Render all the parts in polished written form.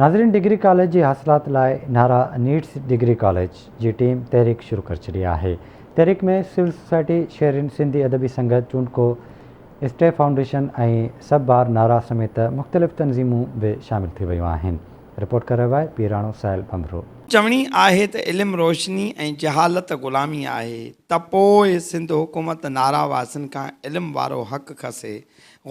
ناظرين degree college جي حاصلات لاء نارا نيڊس ڊگري ڪاليج جي ٽيم تحريڪ شروع ڪري ڇڏي آهي. تحريڪ ۾ سول سوسائٽي، شهرين، Sindhi Adabi Sangat, Chondko step foundation ۽ sub بار نارا سميت مختلف تنظيمون به شامل ٿي ويون آهن. رپورٽ ڪري رهيو آهي پيراڻو ساحل ڀنڀرو. چوڻي آهي ته علم روشني ۽ جهالت غلامي آهي ته پوء سنڌ حڪومت نارا واسين کان علم وارو حق کسي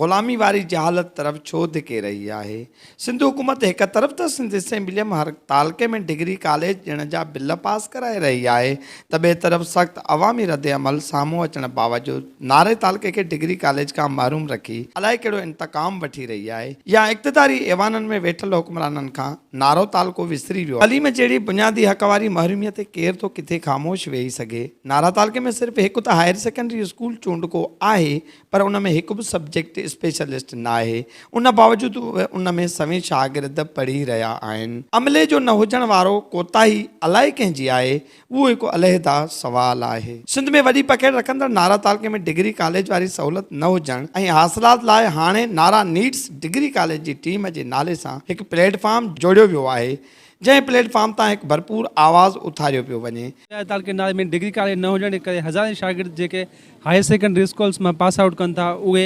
غلامي واري جهالت طرف ڇو ڌڪي رهي آهي؟ سنڌ حڪومت هڪ طرف ته سنڌ اسيمبليء ۾ هر تعلقي ۾ ڊگري ڪاليج ڏيڻ جا بل پاس ڪرائي رهي آهي ته ٻئي طرف سخت عوامي ردعمل سامهون اچڻ باوجود ناري تعلقي کي ڊگري ڪاليج کان محروم رکي الائي ڪهڙو انتقام وٺي رهي آهي يا اقتداري ايوانن ۾ ويٺل حڪمرانن کان نارو تعلقو وسري ويو آهي. تعليم جهڙي بنيادي حق واري محروميء تي ڪير ٿو ڪٿي خاموش ويهي سگهي؟ نارا تعلقي ۾ صرف هڪ ته هائير سيڪنڊري اسڪول چونڊڪو آهي پر ان ۾ هڪ به سبجيڪٽ اسپيشلسٽ ناهي، ان باوجود به ان ۾ سوين شاگرد پڙهي رهيا آهن. عملي جو نه هجڻ وارو ڪوتاهي الائي ڪنهن جي آهي، اهو هڪ عليحده سوال آهي. سنڌ ۾ وڏي پکيڙ رکندڙ نارا تعلقي ۾ ڊگري ڪاليج واري سهولت نه هجڻ ۽ حاصلات لاء هاڻي نارا نيڊس ڊگري ڪاليج جي ٽيم جي نالي سان هڪ پليٽ فارم جوڙيو ويو آهي، جنهن پليٽ فارم تان هڪ ڀرپور آواز اٿاريو پيو وڃي. تعلقي ناري ۾ ڊگري ڪاليج نه هجڻ جي ڪري هزارين شاگرد جيڪي هائير سيڪنڊري اسڪولس مان پاس آئوٽ ڪن ٿا اهي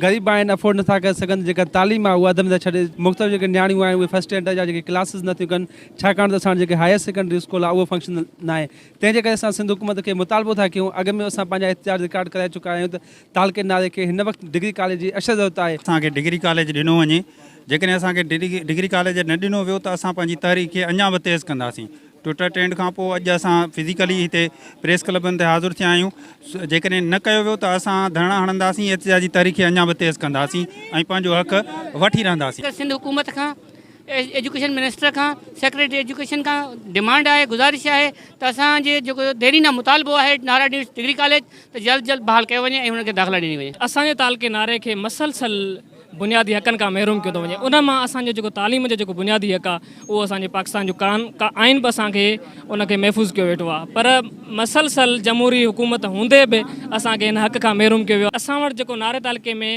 غريب آهن افورڊ نٿا ڪري سگهن جيڪا تعليم آهي اها اڌ ۾ ٿا ڇڏي مختلف جيڪي نياڻيون آهن اهي فرسٽ اسٽينڊرڊ جا جيڪي ڪلاسز نٿيون ڪن ڇاڪاڻ ته اسان وٽ جيڪي هائير سيڪنڊري اسڪول آهي اهو فنڪشنل ناهي تنهن جي ڪري اسان سنڌ حڪومت کي مطالبو ٿا ڪيون اڳ ۾ اسان پنهنجا احتجاج رڪارڊ ڪرائي چڪا آهيون ته تعلقي ناري کي هن وقت ڊگري ڪاليج جي اشد ضرورت آهي. اسان کي ڊگري ڪاليج ڏنو وڃي جيڪڏهن اسان کي ڊگري ڪاليج نه ڏنو ويو ته اسان پنهنجي تحريڪ کي اڃا به تيز ڪنداسين. ٽوئٽر ٽرينڊ کان پوء اڄ اسان فزيڪلي هتي پريس ڪلبن تي حاضر ٿيا آهيون جيڪڏهن نه ڪيو ويو ته اسان ڌرڻا هڻنداسين احتجاجي تحريڪ کي اڃا به تيز ڪنداسين ۽ پنهنجو حق وٺي رهنداسين. سنڌ حڪومت کان ايجوڪيشن منسٽر کان سيڪريٽري ايجوڪيشن کان ڊمانڊ آهي گذارش آهي ته اسان جي جيڪو ديرينا مطالبو آهي نارا ڊيٽس ڊگري ڪاليج ته جلد جلد بحال ڪيو وڃي ۽ انهن کي داخلا ڏني وڃي. اسان جي تعلقي ناري کي مسلسل بنيادي حقن کان محروم ڪيو ٿو وڃي ان مان اسان جو جيڪو تعليم جو جيڪو بنيادي حق آهي اهو اسان جي پاڪستان جو قان آئين به اسان کي ان کي محفوظ ڪيو ويٺو آهي پر مسلسل جمهوري حڪومت هوندي به اسان کي ان حق کان محروم ڪيو ويو آهي اسان وٽ جيڪو ناري تعلقي ۾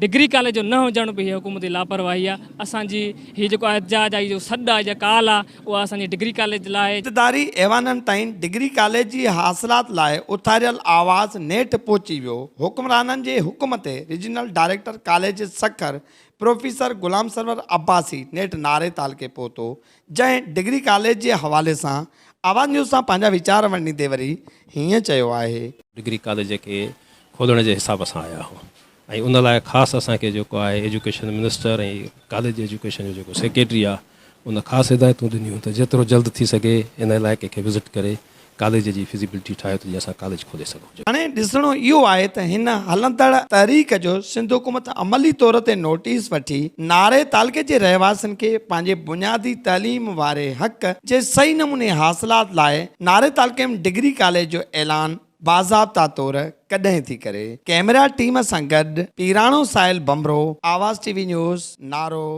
ڊگري ڪاليج جو نه هجڻ به هي حڪومتي لاپرواهي آهي اسان جي هي جيڪو احتجاج آهي هي جو سڏ آهي جا ڪال آهي اها اسان جي ڊگري ڪاليج لاء. اقتداري ايوانن تائين ڊگري ڪاليج جي حاصلات لاء اٿاريل آواز نيٺ پهچي ويو. حڪمرانن جي حڪم تي regional director college Sukkur professor Ghulam Sarwar Abbasi نيٺ ناري تعلقي پهتو، جنهن ڊگري ڪاليج جي حوالي سان آواز نيوز سان پنهنجا ويچار ونڊيندي وري هيئن چيو آهي. ڊگري ڪاليج کي کولڻ جي حساب سان آيا هئا ۽ ان لاء خاص اسان کي جيڪو آهي ايجوڪيشن منسٽر ۽ ڪاليج ايجوڪيشن جو جيڪو سيڪريٽري آهي ان خاص هدايتون ڏنيون ته جيترو جلد ٿي سگهي ان علائقي کي وزٽ ڪري ڪاليج جي فزيبلٽي ٺاهيو ته جيئن اسان ڪاليج کولي سگهون. هاڻي ڏسڻو اهو آهي ته هن هلندڙ تحريڪ جو سنڌ حڪومت عملي طور تي نوٽيس وٺي ناري تعلقي جي رهواسين کي پنهنجي بنيادي تعليم واري حق جي صحيح نموني حاصلات لاء ناري تعلقي ۾ ڊگري ڪاليج جو اعلان باضابطا طور ڪڏهن ٿي ڪري. ڪئميرا ٽيم سان گڏ Pirano Sahil Bhanbhro, Awaz T V news, Naro.